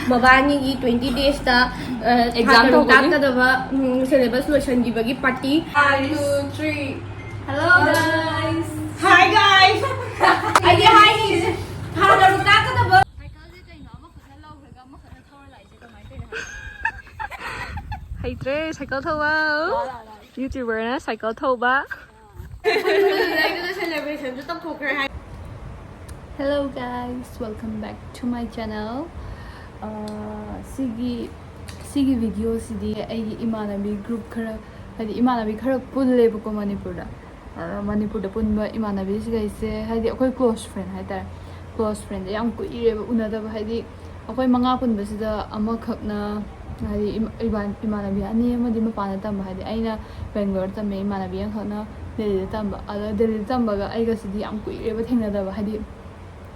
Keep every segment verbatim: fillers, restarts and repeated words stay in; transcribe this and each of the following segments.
ꯃꯕꯥꯅꯤꯒꯤ twenty days ꯇ ꯑ, ꯊꯥ Exam ꯇꯔꯨꯛ ꯇꯧꯕꯒꯤ? ꯇꯥꯛꯀꯗꯕ syllabus ꯂꯣꯏꯁꯤꯟꯈꯤꯕꯒꯤ party. One, two, three. Hello guys. Hi guys. ꯑꯩꯒꯤ ꯍꯥꯏꯔꯤꯁꯦ ꯊꯥ ꯇꯔꯨꯛ ꯇꯥꯛꯀꯗꯕ. Cycle ꯁꯦ ꯀꯩꯅꯣ, ꯑꯃꯈꯛꯅ ꯂꯧꯈ꯭ꯔꯒ ꯑꯃꯈꯛꯅ ꯊꯧꯔ ꯂꯥꯛꯏꯁꯦ ꯀꯃꯥꯏꯅ ꯇꯧꯔꯤꯅꯣ? ꯍꯩꯇ꯭ꯔꯦ cycle ꯊꯧꯕ꯫ YouTuber ꯅ cycle ꯊꯧꯕ꯫ ꯑꯩꯗꯨꯅ celebration ꯁꯨ ꯇꯧꯊꯣꯛꯈ꯭ꯔꯦ ꯍꯥꯏ. Hello guys, welcome back to my channel. ꯑꯥ, ꯁꯤꯒꯤ ꯁꯤꯒꯤ video ꯁꯤꯗꯤ ꯑꯩꯒꯤ ꯏꯃꯥꯟꯅꯕꯤ group ꯈꯔ, ꯍꯥꯏꯗꯤ ꯏꯃꯥꯟꯅꯕꯤ ꯈꯔ ꯄꯨꯜꯂꯦꯕꯀꯣ ꯃꯅꯤꯄꯨꯔꯗ꯫ ꯑꯗ ꯃꯅꯤꯄꯨꯔꯗ ꯄꯨꯟꯕ ꯏꯃꯥꯟꯅꯕꯤꯁꯤꯈꯩꯁꯦ, ꯍꯥꯏꯗꯤ ꯑꯩꯈꯣꯏ close friend ꯍꯥꯏꯇꯥꯔꯦ, close friend ꯗ ꯌꯥꯝ ꯀꯨꯏꯔꯦꯕ ꯎꯅꯗꯕ꯫ ꯍꯥꯏꯗꯤ ꯑꯩꯈꯣꯏ ꯃꯉꯥ ꯄꯨꯟꯕꯁꯤꯗ ꯑꯃꯈꯛꯅ, ꯍꯥꯏꯗꯤ ꯏꯃꯥ- ꯏꯃꯥꯟ- ꯏꯃꯥꯟꯅꯕꯤ ꯑꯅꯤ ꯑꯃꯗꯤ ꯃꯄꯥꯟꯗ ꯇꯝꯕ, ꯍꯥꯏꯗꯤ ꯑꯩꯅ ꯕꯦꯡꯒ꯭ꯂꯣꯔ ꯇꯝꯃꯦ, ꯏꯃꯥꯟꯅꯕꯤ ꯑꯃꯈꯛꯅ ꯗꯦꯜꯂꯤꯗ ꯇꯝꯕ꯫ ꯑꯗꯣ ꯗꯦꯜꯂꯤꯗ ꯇꯝꯕꯒ ꯑꯩꯒꯁꯤꯗꯤ ꯌꯥꯝ ꯀꯨꯏꯔꯦꯕ ꯊꯦꯡꯅꯗꯕ, ꯍꯥꯏꯗꯤ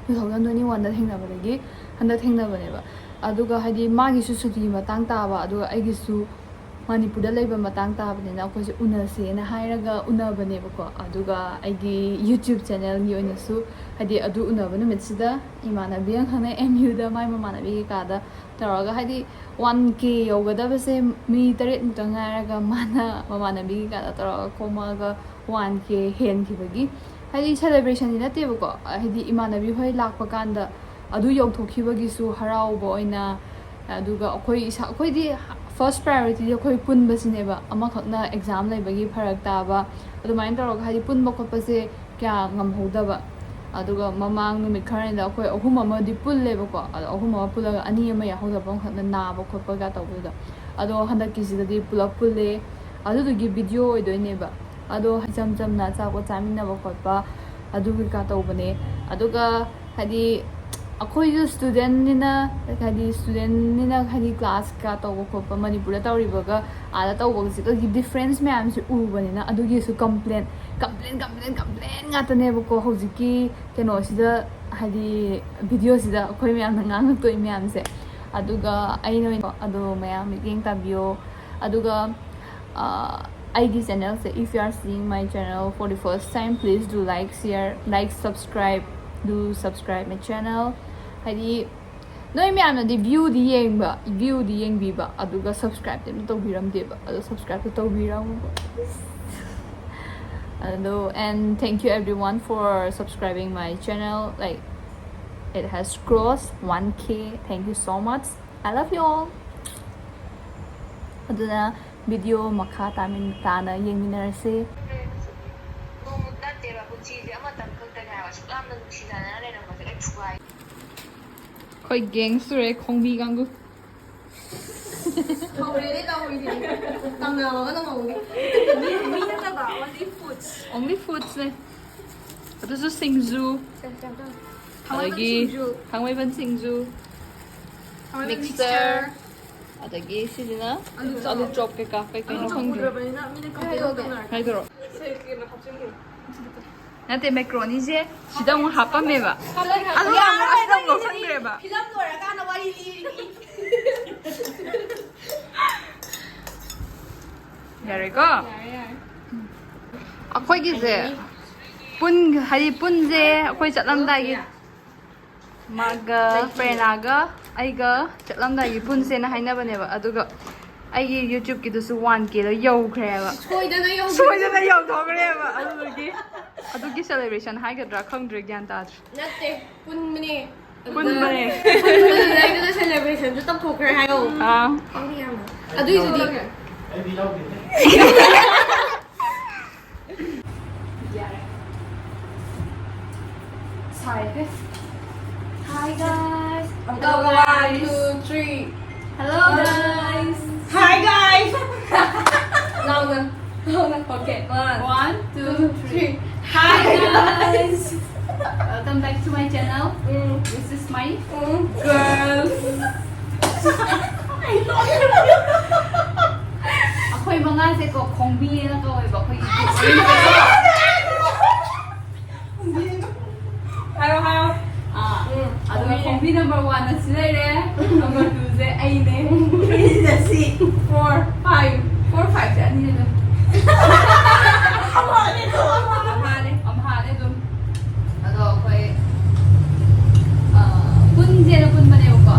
two thousand twenty one ꯗ ꯊꯦꯡꯅꯕꯗꯒꯤ ꯍꯟꯗꯛ ꯊꯦꯡꯅꯕꯅꯦꯕ꯫ ꯑꯗꯨꯒ ꯍꯥꯏꯗꯤ ꯃꯥꯒꯤꯁꯨ ꯁꯨꯇꯤ ꯃꯇꯥꯡ ꯇꯥꯕ, ꯑꯗꯨꯒ ꯑꯩꯒꯤꯁꯨ ꯃꯅꯤꯄꯨꯔꯗ ꯂꯩꯕ ꯃꯇꯥꯡ ꯇꯥꯕꯅꯤꯅ ꯑꯩꯈꯣꯏꯁꯦ ꯎꯅꯁꯦꯅ ꯍꯥꯏꯔꯒ ꯎꯅꯕꯅꯦꯕꯀꯣ꯫ ꯑꯗꯨꯒ ꯑꯩꯒꯤ YouTube channel ꯒꯤ ꯑꯣꯏꯅꯁꯨ, ꯍꯥꯏꯗꯤ ꯑꯗꯨ ꯎꯅꯕ ꯅꯨꯃꯤꯠꯁꯤꯗ ꯏꯃꯥꯟꯅꯕꯤ ꯑꯃꯈꯛꯅ M U ꯗ ꯃꯥꯏ ꯃꯃꯥꯟꯅꯕꯤ ꯀꯩꯀꯥꯗ ꯇꯧꯔꯒ, ꯍꯥꯏꯗꯤ one K ꯌꯧꯒꯗꯕꯁꯦ ꯃꯤ ꯇꯔꯦꯠꯃꯨꯛꯇ ꯉꯥꯏꯔꯒ ꯃꯥꯅ ꯃꯃꯥꯟꯅꯕꯤ ꯀꯩꯀꯥꯗ ꯇꯧꯔꯒ ꯈꯣꯝꯃꯛꯑꯒ one K ꯍꯦꯟꯈꯤꯕꯒꯤ, ꯍꯥꯏꯗꯤ celebration ꯗꯤ ꯅꯠꯇꯦꯕꯀꯣ, ꯍꯥꯏꯗꯤ ꯏꯃꯥꯟꯅꯕꯤ ꯍꯣꯏ ꯂꯥꯛꯄ ꯀꯥꯟꯗ ꯑꯗꯨ ꯌꯧꯊꯣꯛꯈꯤꯕꯒꯤꯁꯨ ꯍꯔꯥꯎꯕ ꯑꯣꯏꯅ, ꯑꯗꯨꯒ ꯑꯩꯈꯣꯏ ꯏꯁꯥ, ꯑꯩꯈꯣꯏꯗꯤ first priority ꯗꯤ ꯑꯩꯈꯣꯏ ꯄꯨꯟꯕꯁꯤꯅꯦꯕ꯫ ꯑꯃꯈꯛꯅ exam ꯂꯩꯕꯒꯤ ꯐꯔꯛ ꯇꯥꯕ, ꯑꯗꯨꯃꯥꯏꯅ ꯇꯧꯔꯒ ꯍꯥꯏꯗꯤ ꯄꯨꯟꯕ ꯈꯣꯠꯄꯁꯦ ꯀꯌꯥ ꯉꯝꯍꯧꯗꯕ꯫ ꯑꯗꯨꯒ ꯃꯃꯥꯡ ꯅꯨꯃꯤꯠ ꯈꯔꯅꯤꯗ ꯑꯩꯈꯣꯏ ꯑꯍꯨꯝ ꯑꯃꯗꯤ ꯄꯨꯜꯂꯦꯕꯀꯣ, ꯑꯗꯣ ꯑꯍꯨꯝ ꯑꯃ ꯄꯨꯜꯂꯒ ꯑꯅꯤ ꯑꯃ ꯌꯥꯎꯍꯧꯗꯕ, ꯑꯃꯈꯛꯅ ꯅꯥꯕ ꯈꯣꯠꯄꯒ ꯇꯧꯕꯗꯨꯗ꯫ ꯑꯗꯣ ꯍꯟꯗꯛꯀꯤꯁꯤꯗꯗꯤ ꯄꯨꯂꯞ ꯄꯨꯜꯂꯦ꯫ ꯑꯗꯨꯗꯨꯒꯤ video ꯑꯣꯏꯗꯣꯏꯅꯦꯕ꯫ ꯑꯗꯣ ꯏꯆꯝ ꯆꯝꯅ ꯑꯆꯥꯄꯣꯠ ꯆꯥꯃꯤꯟꯅꯕ ꯈꯣꯠꯄ ꯑꯗꯨ ꯀꯩꯀꯥ ꯇꯧꯕꯅꯦ꯫ ꯑꯗꯨꯒ ꯍꯥꯏꯗꯤ ꯑꯩꯈꯣꯏꯁꯨ student ꯅꯤꯅ, ꯍꯥꯏꯗꯤ student ꯅꯤꯅ ꯍꯥꯏꯗꯤ class ꯀꯩꯀꯥ ꯇꯧꯕ ꯈꯣꯠꯄ ꯃꯅꯤꯄꯨꯔꯗ ꯇꯧꯔꯤꯕꯒ ꯑꯥꯗ ꯇꯧꯕꯒꯁꯤꯒꯤ difference ꯃꯌꯥꯝꯁꯦ ꯎꯕꯅꯤꯅ, ꯑꯗꯨꯒꯤꯁꯨ complain complain complain complain ꯉꯥꯛꯇꯅꯦꯕꯀꯣ ꯍꯧꯖꯤꯛꯀꯤ ꯀꯩꯅꯣꯁꯤꯗ, ꯍꯥꯏꯗꯤ video ꯁꯤꯗ ꯑꯩꯈꯣꯏ ꯃꯌꯥꯝꯅ ꯉꯥꯡꯉꯛꯇꯣꯏ ꯃꯌꯥꯝꯁꯦ꯫ ꯑꯗꯨꯒ ꯑꯩꯅ ꯑꯣꯏꯅ ꯑꯗꯣ ꯃꯌꯥꯝ ꯃꯤꯠꯌꯦꯡ ꯇꯥꯕꯤꯌꯣ꯫ ꯑꯗꯨꯒ ꯑꯥ, ꯑꯩꯒꯤ channel say, if you are seeing my channel for the first time, please do like, share, like, subscribe, do subscribe my channel. ꯍꯥꯏꯗꯤ ꯅꯣꯏ ꯃꯌꯥꯝꯅꯗꯤ ꯚ꯭ꯌꯨꯗꯤ ꯌꯦꯡꯕ, ꯚ꯭ꯌꯨꯗꯤ ꯌꯦꯡꯕꯤꯕ, ꯑꯗꯨꯒ ꯁꯕꯁꯀ꯭ꯔꯥꯏꯕꯇꯤ ꯑꯝꯇ ꯇꯧꯕꯤꯔꯝꯗꯦꯕ꯫ ꯑꯗꯣ ꯁꯕꯁꯀ꯭ꯔꯥꯏꯕꯇꯣ ꯇꯧꯕꯤꯔꯝꯃꯨꯀꯣ꯫ ꯑꯗꯣ, and thank you everyone for subscribing my channel. Like, it has crossed one K. Thank you so much. I love you all. ꯑꯗꯨꯅ video ꯃꯈꯥ ꯇꯥꯃꯤꯟ-, ꯇꯥꯅ ꯌꯦꯡꯃꯤꯟꯅꯔꯁꯦ꯫ ꯅꯣꯡꯃ ꯅꯠꯇꯦꯕ, ꯄꯨꯟꯁꯤꯁꯦ ꯑꯃꯇꯪ ꯈꯛꯇꯅꯦ ꯍꯥꯏꯕ꯫ ꯑꯁꯨꯛ ꯌꯥꯝꯅ ꯅꯨꯡꯁꯤꯅꯅ ꯂꯩꯔꯝꯕꯁꯦ ꯑꯩ ꯊꯨꯒꯥꯏ꯫ ꯑꯩꯈꯣꯏ ꯒꯦꯡ ꯁꯨꯔꯦ, ꯈꯣꯡꯕꯤ ꯀꯥꯡꯕꯨ꯫ ꯍꯧꯔꯦꯅꯦ ꯇꯧꯔꯤꯁꯦ꯫ ꯇꯝꯅꯕꯒ ꯇꯧꯍꯧꯅꯦ꯫ ꯃꯤ, ꯃꯤ ꯅꯠꯇꯕ, only foods꯫ Only foodsꯅꯦ꯫ ꯑꯗꯨꯁꯨ ꯁꯤꯡꯖꯨ꯫ ꯊꯥꯡꯃꯩꯕꯟ ꯑꯗꯒꯤ ꯁꯤꯡꯖꯨ꯫ ꯊꯥꯡꯃꯩꯕꯟ ꯁꯤꯡꯖꯨ꯫ ꯊꯥꯡꯃꯩꯕꯟ mixture꯫ Mixture꯫ ꯑꯗꯒꯤ ꯁꯤꯁꯤꯅ ꯑꯂꯨ ꯆꯣꯞ꯫ ꯑꯂꯨ ꯆꯣꯞ ꯀꯩꯀꯥ ꯀꯩ ꯀꯩꯅꯣ ꯑꯂꯨ ꯆꯣꯞ ꯈꯪꯗꯦ꯫ ꯎꯗ꯭ꯔꯕꯅꯤꯅ ꯃꯤꯅ ꯀꯩꯅꯣ ꯇꯧꯅꯔꯦ꯫ ꯍꯥꯏꯗꯣꯔꯣ? ꯁꯦ, ꯀꯩꯅꯣ ꯍꯥꯞꯆꯤꯟꯈ꯭ꯔꯣ꯫ ꯅꯠꯇꯦ, ꯃꯦꯀ꯭ꯔꯣꯅꯤꯁꯦ ꯁꯤꯗ ꯑꯃꯨꯛ ꯍꯥꯞꯄꯝꯃꯦꯕ꯫ ꯍꯥꯞꯆꯤꯟꯈ꯭ꯔꯣ꯫ ꯑꯗꯨꯒ ꯑꯃꯨꯛ ꯑꯁꯤꯗ ꯑꯃꯨꯛ ꯂꯧꯁꯟꯈ꯭ꯔꯦꯕ꯫ ꯐꯤꯂꯝ ꯂꯣꯏꯔꯀꯥꯟꯗ ꯋꯥꯔꯤ ꯂꯤꯔꯤꯅꯤ꯫ ꯌꯥꯔꯦꯀꯣ? ꯌꯥꯔꯦ, ꯌꯥꯔꯦ꯫ ꯑꯩꯈꯣꯏꯒꯤꯁꯦ ꯄꯨꯟ-, ꯍꯥꯏꯗꯤ ꯄꯨꯟꯁꯦ ꯑꯩꯈꯣꯏ ꯆꯠꯂꯝꯗꯥꯏꯒꯤ ꯃꯥꯒ, ꯄ꯭ꯔꯦꯔꯅꯥꯒ ꯑꯩꯒ ꯆꯠꯂꯝꯗꯥꯏꯒꯤ ꯄꯨꯟꯁꯦꯅ ꯍꯥꯏꯅꯕꯅꯦꯕ꯫ ꯑꯗꯨꯒ ꯑꯩꯒꯤ YouTubeꯀꯤꯗꯨꯁꯨ one Kꯗꯣ ꯌꯧꯈ꯭ꯔꯦꯕ꯫ ꯁꯣꯏꯗꯅ ꯌꯧꯈ꯭ꯔꯦ꯫ ꯁꯣꯏꯗꯅ ꯌꯧꯊꯣꯛꯈ꯭ꯔꯦꯕ꯫ ꯑꯗꯨꯗꯨꯒꯤ ꯑꯗꯨꯒꯤ celebration ꯍꯥꯏꯒꯗ꯭ꯔꯥ ꯈꯪꯗ꯭ꯔꯦ, ꯒ꯭ꯌꯥꯟ ꯇꯥꯗ꯭ꯔꯦ꯫ ꯅꯠꯇꯦ, ꯄꯨꯟꯕꯅꯦ꯫ ꯄꯨꯟꯕꯅꯦ꯫ ꯄꯨꯟꯕꯅꯦ, ꯑꯗꯨꯅ celebrationꯁꯨ ꯇꯧꯊꯣꯛꯈ꯭ꯔꯦ ꯍꯥꯏꯌꯣ꯫ ꯑꯥ꯫ ꯄꯥꯝꯃꯤ ꯌꯥꯝꯅ꯫ ꯑꯗꯨꯏꯁꯨꯗꯤ ꯑꯩꯗꯤ ꯌꯥꯎꯗꯦ꯫ ꯌꯥꯔꯦ꯫ ꯁꯥꯏꯍꯦ꯫ Hi guys꯫ ꯑꯃꯨꯛꯀ one, two, three꯫ Hello guys꯫ Hi guys꯫ ꯂꯥꯎꯅ꯫ ꯂꯥꯎꯅ꯫ Okay, one, two, three꯫ Hi guys꯫ Welcome back to my channel꯫ Um. This is my um. Girls꯫ ꯑꯩꯈꯣꯏ ꯃꯉꯥꯁꯦꯀꯣ, ꯈꯣꯡꯕꯤꯅ ꯀꯧꯋꯦꯕ ꯑꯩꯈꯣꯏꯒꯤ group ꯃꯃꯤꯡꯁꯦꯀꯣ꯫ ꯍꯥꯏꯔꯣ, ꯍꯥꯏꯔꯣ꯫ ꯑꯥ, ꯎꯝ, ꯑꯗꯨꯒ ꯈꯣꯡꯕꯤ꯫ ꯈꯣꯡꯕꯤ number one ꯑꯁꯤ ꯂꯩꯔꯦ, number twoꯁꯦ ꯑꯩꯅꯦ꯫ Threeꯁꯤꯅ ꯁꯤ꯫ Four, five, four, fiveꯁꯦ ꯑꯅꯤꯅꯦ ꯑꯗꯨꯝ꯫ ꯑꯃꯍꯥꯅꯦ ꯑꯗꯨꯝ꯫ ꯑꯃꯍꯥꯅꯦ, ꯑꯃꯍꯥꯅꯦ ꯑꯗꯨꯝ꯫ ꯑꯗꯣ ꯑꯩꯈꯣꯏ, ꯑꯥ, ꯄꯨꯟꯁꯦꯅ ꯄꯨꯟꯕꯅꯦꯕꯀꯣ꯫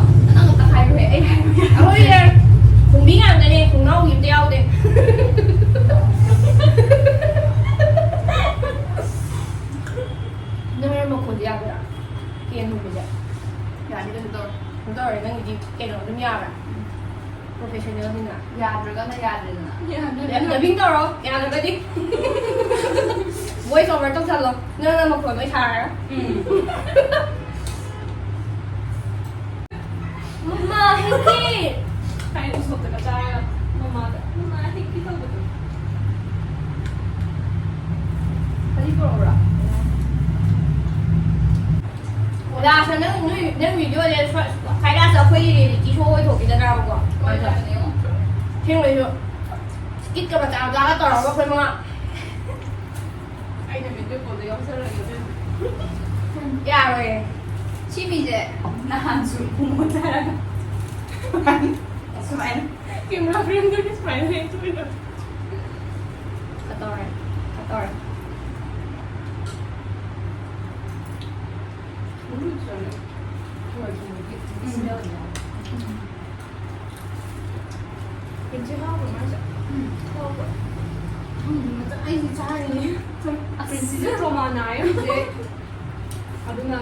ꯅꯪꯒꯤꯗꯤ ꯀꯩꯅꯣ ꯑꯗꯨꯝ ꯌꯥꯕ꯭ꯔꯥ? ꯄ꯭ꯔꯣꯐꯦꯁꯅꯦꯜꯅꯤꯅ. ꯌꯥꯗ꯭ꯔꯒꯅ ꯌꯥꯗ꯭ꯔꯦꯗꯅ. ꯗꯕꯤꯡ ꯇꯧꯔꯣ, ꯌꯥꯗ꯭ꯔꯒꯗꯤ ꯚꯣꯏꯁ ꯑꯣꯚꯔ ꯇꯧꯁꯜꯂꯣ. ꯅꯪꯅ ꯃꯈꯣꯟ ꯂꯣꯏ ꯁꯥꯔꯒ. ꯃꯃꯥ ꯍꯤꯛꯀꯤ. ꯍꯥꯏꯅ ꯎꯁꯣꯞꯇꯒ ꯆꯥꯔꯒ ꯃꯃꯥꯗ ꯃꯃꯥ ꯍꯤꯛꯀꯤ ꯇꯧꯕꯗꯣ. ꯀꯔꯤ ꯄꯨꯔꯛꯎꯔꯥ? ꯂꯥꯁꯇ ꯅꯪ ꯅꯣꯏ ꯅꯪ ꯚꯤꯗꯤꯑꯣꯁꯦ ꯈ꯭ꯋꯥꯏ ꯂꯥꯁꯇ ꯑꯩꯈꯣꯏꯒꯤ ꯔꯤꯌꯦꯂꯤꯇꯤ ꯁꯣ ꯑꯣꯏꯊꯣꯛꯈꯤꯗꯅꯕꯀꯣ. ꯑꯣꯏꯗꯕꯅꯦ. ꯁꯦꯡꯕꯩꯁꯨ ꯁ꯭ꯀꯤꯠꯀ ꯃꯆꯥ ꯃꯆꯥꯒ ꯇꯧꯔꯒ ꯑꯩꯈꯣꯏ ꯃꯉꯥ. ꯑꯩꯅ ꯚꯤꯗꯤꯑꯣ ꯀꯣꯜꯗ ꯌꯥꯎꯖꯔꯒꯦ ꯑꯗꯨꯗꯤ. ꯌꯥꯔꯣꯏꯌꯦ. ꯁꯤ ꯃꯤꯁꯦ ꯅꯍꯥꯟꯁꯨ ꯃꯣꯃꯣ ꯆꯥꯔꯒ ꯁꯨꯃꯥꯏꯅ. ꯀꯦꯃꯦꯔꯥ ꯐ꯭ꯔꯦꯝꯗꯒꯤ ꯁꯨꯃꯥꯏꯅ ꯂꯦꯡꯊꯣꯛꯏꯗꯣ. ꯀꯇꯧꯔꯦ, ꯀꯇꯧꯔꯦ. ꯃꯃꯤꯠ ꯆꯣꯏꯔꯦ. ꯍꯣꯏ, ꯊꯨꯝꯕꯒꯤ ꯁ꯭ꯃꯦꯜ ꯌꯥꯎꯋꯦ. ꯀꯦꯝꯆꯤ ꯍꯥꯎꯕ꯭ꯔꯣ ꯃꯥꯁꯦ? ꯎꯝ. ꯍꯥꯎꯕ꯭ꯔꯣ? ꯈꯪꯗꯦ, ꯃꯆꯥ ꯑꯩꯗꯤ ꯆꯥꯔꯤꯅꯦ. ꯁꯨꯝ ꯑꯁꯤꯁꯦ ꯇ꯭ꯔꯣꯃꯥ ꯅꯥꯏ ꯍꯧꯖꯤꯛ. ꯑꯗꯨꯅ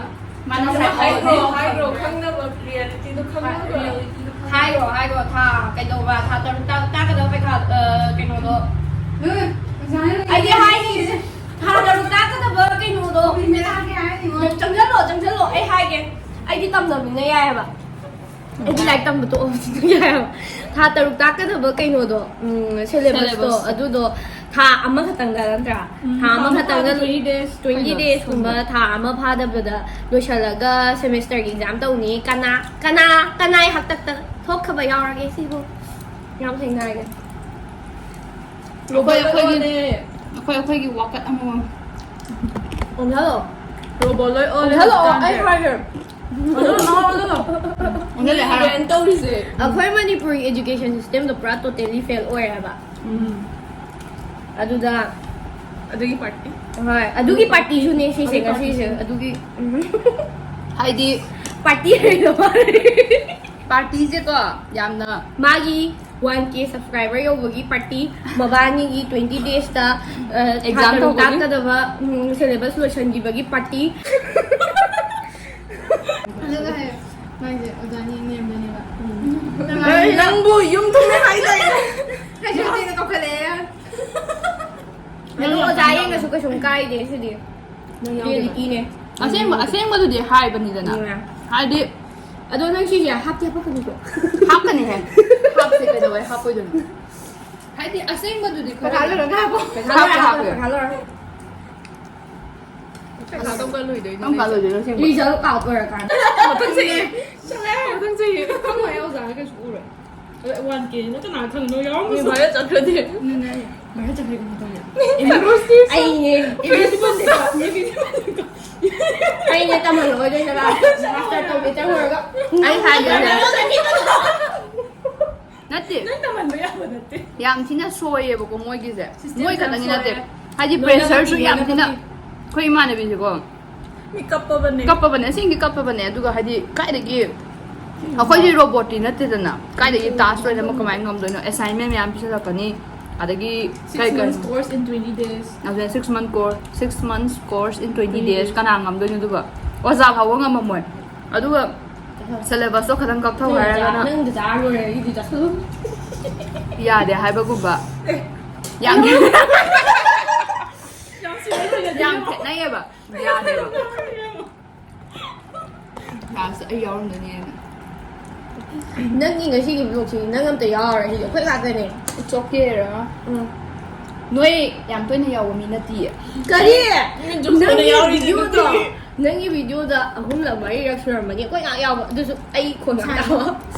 ꯃꯥꯅ ꯑꯗꯨꯅ ꯉꯁꯥꯏ ꯍꯥꯏꯈ꯭ꯔꯣ, ꯍꯥꯏꯕꯗꯣ ꯍꯥꯏꯈ꯭ꯔꯣ, ꯈꯪꯅꯕ, ꯔꯤꯌꯦꯂꯤꯇꯤꯗꯣ ꯈꯪꯅꯕ. ꯔꯤꯌꯦꯂꯤꯇꯤꯗꯣ ꯈꯪꯅꯕ. ꯍꯥꯏꯔꯣ, ꯍꯥꯏꯔꯣ. ꯊꯥ ꯀꯩꯗꯧꯕ? ꯊꯥ ꯇꯔꯨꯛ ꯇꯥ-, ꯇꯥꯛꯀꯗꯕ ꯄꯩꯈꯥ, ꯑ, ꯀꯩꯅꯣꯗꯣ. ꯑꯩꯗꯤ ꯍꯥꯏꯅꯤꯡꯉꯤꯁꯦ ꯊꯥ ꯇꯔꯨꯛ ꯇꯥꯛꯀꯗꯕ ꯀꯩꯅꯣꯗꯣ. ꯆꯪꯁꯜꯂꯣ, ꯆꯪꯁꯜꯂꯣ. ꯑꯩ ꯍꯥꯏꯒꯦ. ꯑꯩꯗꯤ ꯇꯝꯗꯕꯅꯤꯅ ꯌꯥꯏ ꯍꯥꯏꯕ. ꯑꯩꯗꯤ ꯂꯥꯏꯔꯤꯛ ꯇꯝꯕ ꯇꯣꯛꯑꯕꯅꯤꯅ ꯌꯥꯏ ꯍꯥꯏꯕ. ꯊꯥ ꯇꯔꯨꯛ ꯇꯥꯛꯀꯗꯕ ꯀꯩꯅꯣꯗꯣ, ꯎꯝ, syllabus ꯇꯣ, syllabus. ꯑꯗꯨꯗꯣ ꯊꯥ ꯑꯃꯈꯛꯇꯪꯗ ꯅꯠꯇ꯭ꯔꯥ? ꯎꯝ, ꯊꯥ ꯑꯃꯈꯛꯇꯪꯗ ꯇ꯭ꯋꯦꯟꯇꯤ ꯗꯦꯖ. ꯇ꯭ꯋꯦꯟꯇꯤ ꯗꯦꯖ ꯀꯨꯝꯕ, ꯊꯥ ꯑꯃ ꯐꯥꯗꯕꯗ ꯂꯣꯏꯁꯤꯜꯂꯒ ꯁꯦꯃꯦꯁꯇꯔꯒꯤ ꯑꯦꯛꯖꯥꯝ ꯇꯧꯅꯤ. ꯀꯅꯥ, ꯀꯅꯥ, ꯀꯅꯥꯏ ꯍꯥꯛꯇꯛꯇ ꯊꯣꯛꯈꯕ ꯌꯥꯎꯔꯒꯦ ꯁꯤꯕꯨ? ꯌꯥꯝ ꯊꯦꯡꯅꯔꯒꯦ. ꯑꯩꯈꯣꯏ, ꯑꯩꯈꯣꯏꯒꯤ, ꯑꯩꯈꯣꯏ, ꯑꯩꯈꯣꯏꯒꯤ ꯋꯥꯀꯠ ꯑꯃꯃꯝ. ꯑꯣꯟꯊꯂꯣ. ꯔꯣꯕꯣ ꯂꯣꯏ ꯑꯣꯜꯂꯦ ꯑꯣꯟꯊꯂꯣ. ꯍꯧꯖꯤꯛꯀꯥꯟꯁꯦ. ꯑꯩ ꯍꯥꯏꯒꯦ. ꯑꯣꯟꯊꯂꯣ, ꯑꯣꯟꯊꯂꯣ, ꯑꯣꯟꯊꯂꯣ. ꯑꯣꯟꯊꯂꯦ ꯍꯥꯏꯔꯣ. ꯃꯤꯒꯤ brand ꯇꯧꯔꯤꯁꯦ. ꯑꯩꯈꯣꯏ ꯃꯅꯤꯄꯨꯔꯒꯤ education system ꯗꯣ ꯄꯨꯔꯥ totally fail ꯑꯣꯏꯔꯦ ꯍꯥꯏꯕ. ꯎꯝ. ꯑꯗꯨꯗ ꯑꯗꯨꯒꯤ ꯄꯥꯔꯇꯤ. ꯍꯣꯏ, ꯑꯗꯨꯒꯤ ꯄꯥꯔꯇꯤꯁꯨꯅꯦ ꯁꯤꯁꯦ, ꯑꯗꯨꯒꯤ ꯉꯁꯤꯁꯦ. ꯄꯥꯔꯇꯤꯁꯨ. ꯑꯗꯨꯒꯤ, ꯎꯝ. ꯍꯥꯏꯗꯤ ꯄꯥꯔꯇꯤ ꯍꯥꯏꯗꯣ ꯃꯥꯜꯂꯦ. ꯄꯥꯔꯇꯤꯁꯦꯀꯣ ꯌꯥꯝꯅ ꯃꯥꯒꯤ ꯋꯥꯟ ꯀꯦ subscriber ꯌꯧꯕꯒꯤ ꯄꯥꯔꯇꯤ, ꯃꯕꯥꯅꯤꯒꯤ twenty days ꯇ, ꯑ, ꯊꯥ Exam ꯇꯔꯨꯛ ꯇꯧꯕꯒꯤ? ꯇꯥꯛꯀꯗꯕ, ꯎꯝ, syllabus ꯂꯣꯏꯁꯤꯟꯈꯤꯕꯒꯤ ꯄꯥꯔꯇꯤ. ꯑꯗꯨꯒ ꯍꯥꯏꯌꯣ. ꯃꯥꯏꯁꯦ ꯑꯣꯖꯥꯅꯤ ꯅꯦꯝꯕꯅꯦꯕ꯫ ꯅꯪꯕꯨ ꯌꯨꯝ ꯊꯨꯡꯅ ꯍꯥꯏꯗꯥꯏꯅꯦ? ꯀꯩꯁꯨ ꯇꯦꯅ ꯀꯧꯈꯠꯂꯛꯑꯦ꯫ ꯑꯗꯨ ꯑꯣꯖꯥ ꯌꯦꯡꯉꯁꯨ ꯀꯩꯁꯨꯝ ꯀꯥꯏꯗꯦ ꯁꯤꯗꯤ꯫ ꯅꯪ ꯌꯥꯎꯗꯦꯕ꯫ ꯔꯤꯌꯦꯂꯤꯇꯤꯅꯦ꯫ ꯑꯁꯦꯡꯕ ꯑꯁꯦꯡꯕꯗꯨꯗꯤ ꯍꯥꯏꯕꯅꯤꯗꯅ꯫ ꯍꯥꯏꯗꯤ ꯑꯗꯣ ꯅꯪ ꯁꯤꯁꯦ ꯍꯥꯞꯇꯤ ꯍꯥꯞꯄꯛꯀꯅꯤꯀꯣ? ꯍꯥꯞꯀꯅꯤꯍꯦ꯫ ꯍꯥꯞꯁꯦ, ꯀꯩꯗꯧꯕꯩ ꯍꯥꯞꯄꯣꯏꯗꯣꯏꯅꯣ? ꯍꯥꯏꯗꯤ ꯑꯁꯦꯡꯕꯗꯨꯗꯤ ꯈꯔ ꯄꯩꯈꯥ ꯂꯣꯏꯔꯒ ꯍꯥꯞꯄꯣ꯫ ꯄꯩꯈꯥ ꯂꯣꯏꯔꯒ ꯍꯥꯞꯄꯣ꯫ ꯄꯩꯈꯥ ꯂꯣꯏꯔꯒ꯫ ꯄꯩꯈꯥ ꯀꯔꯝ ꯀꯥꯟ ꯂꯣꯏꯗꯣꯏꯅꯣ? ꯔꯤꯖꯜ ꯑꯥꯎꯠ ꯑꯣꯏꯔꯀꯥꯟꯗ꯫ ꯃꯊꯪ ꯆꯍꯤ꯫ ꯆꯠꯂꯦ, ꯃꯊꯪ ꯆꯍꯤ꯫ ꯈꯪꯉꯣꯏ, ꯑꯣꯖꯥꯅ ꯀꯩꯁꯨ ꯎꯔꯣꯏ꯫ ꯑꯗ ꯋꯥꯟ ꯀꯦꯅ ꯀꯅꯥ ꯈꯪꯅꯣ ꯌꯥꯎꯔꯝꯕꯁꯨ꯫ ꯃꯤ ꯚꯥꯏꯔꯦꯜ ꯆꯠꯈ꯭ꯔꯗꯤ꯫ ꯑꯗꯨꯅꯦ, ꯚꯥꯏꯔꯦꯜ ꯆꯠꯈ꯭ꯔꯗꯤ ꯀꯃꯥꯏꯅ ꯇꯧꯅꯤ? ꯑꯩꯅꯦ꯫ ꯑꯩꯅꯦ ꯇꯝꯍꯜꯂꯣꯏꯗꯣꯏꯅꯦꯕ꯫ ꯃꯥꯁꯇꯔ ꯇꯧꯒꯦ ꯆꯪꯉꯨꯔꯒ꯫ ꯑꯩ ꯍꯥꯏꯒꯦ꯫ ꯅꯠꯇꯦ꯫ ꯅꯪ ꯇꯝꯍꯟꯕ ꯌꯥꯕ ꯅꯠꯇꯦ꯫ ꯌꯥꯝ ꯊꯤꯅ ꯁꯣꯏꯌꯦꯕꯀꯣ ꯃꯣꯏꯒꯤꯁꯦ꯫ System ꯃꯣꯏ ꯌꯥꯝ ꯈꯛꯇꯪꯒꯤ ꯅꯠꯇꯦ꯫ ꯁꯣꯏꯌꯦ꯫ ꯍꯥꯏꯗꯤ ꯂꯣꯏꯅ ꯄ꯭ꯔꯦꯁꯔꯁꯨ ꯐꯠꯇꯦ, ꯌꯥꯝ ꯂꯣꯏꯅ ꯊꯤꯅ ꯐꯠꯇꯦ꯫ ꯑꯩꯈꯣꯏ ꯏꯃꯥꯟꯅꯕꯤꯁꯦꯀꯣ꯫ ꯃꯤ ꯀꯞꯄꯕꯅꯦ꯫ ꯀꯞꯄꯕꯅꯦ, ꯑꯁꯦꯡꯒꯤ ꯀꯞꯄꯕꯅꯦ꯫ ꯑꯗꯨꯒ ꯍꯥꯏꯗꯤ ꯀꯥꯏꯗꯒꯤ ꯑꯩꯈꯣꯏꯗꯤ ꯔꯣꯕꯣꯠꯇꯤ ꯅꯠꯇꯦꯗꯅ, ꯀꯥꯏꯗꯒꯤ ꯇꯥꯁ ꯂꯣꯏꯅꯃꯛ ꯀꯃꯥꯏꯅ ꯉꯝꯗꯣꯏꯅꯣ? ꯑꯦꯁꯥꯏꯟꯃꯦꯟ ꯃꯌꯥꯝ ꯄꯤꯁꯜꯂꯛꯀꯅꯤ, ꯑꯗꯒꯤ Six ꯀꯩ ꯀꯩ months course in twenty days. ꯑꯗꯨꯅ ꯁꯤꯛꯁ ꯃꯟ ꯀꯣꯔꯁ ꯁꯤꯛꯁ ꯃꯟꯁ ꯀꯣꯔꯁ ꯏꯟ ꯇ꯭ꯋꯦꯟꯇꯤ ꯗꯦꯖ ꯀꯅꯥ ꯉꯝꯗꯣꯏꯅꯣ? ꯑꯗꯨꯒ ꯑꯣꯖꯥ ꯐꯥꯎꯕ ꯉꯝꯃꯝꯃꯣꯏ꯫ ꯑꯗꯨꯒ ꯁꯦꯂꯦꯕꯁꯇꯣ ꯈꯇꯪ ꯀꯛꯊꯧ ꯍꯥꯏꯔꯒꯅ ꯅꯪ ꯆꯥꯔ ꯂꯣꯏꯔꯦ, ꯑꯩꯗꯤ ꯆꯥꯁꯜꯂꯨ꯫ ꯌꯥꯗꯦ ꯍꯥꯏꯕꯒꯨꯝꯕ꯫ ꯌꯥꯝ ꯌꯥꯝ ꯁꯤꯔꯤꯌꯁ ꯑꯣꯏꯅ ꯌꯥꯝ ꯈꯦꯠꯅꯩꯌꯦꯕ꯫ ꯌꯥꯗꯦꯕ꯫ ꯂꯥꯁꯇ ꯑꯩ ꯌꯥꯎꯔꯝꯗꯣꯏꯅꯦꯅ꯫ ꯅꯪꯒꯤ ꯉꯁꯤꯒꯤ ꯚ꯭ꯂꯣꯛꯁꯤ ꯅꯪ ꯑꯝꯇ ꯌꯥꯎꯔꯦ ꯁꯤꯗꯤ ꯑꯩꯈꯣꯏ ꯉꯥꯛꯇꯅꯦ꯫ ꯆꯣꯛꯀꯦꯔ? ꯎꯝ꯫ ꯅꯣꯏ ꯌꯥꯝ ꯇꯣꯏꯅ ꯌꯥꯎꯕ ꯃꯤ ꯅꯠꯇꯤꯌꯦ꯫ ꯀꯔꯤ? ꯅꯪ ꯖꯣꯁꯅ ꯅꯪꯒꯤ ꯌꯥꯎꯔꯤꯗꯨꯗꯤ꯫ ꯚꯤꯗꯤꯑꯣꯗꯣ, ꯅꯪꯒꯤ ꯚꯤꯗꯤꯑꯣꯗ ꯑꯍꯨꯝꯂꯛ ꯃꯔꯤꯔꯛ ꯁꯨꯔꯝꯃꯅꯤ ꯑꯩꯈꯣꯏ ꯉꯥꯛ ꯌꯥꯎꯕ, ꯑꯗꯨꯁꯨ ꯑꯩ ꯈꯣꯟ ꯉꯥꯛ ꯇꯥꯕ꯫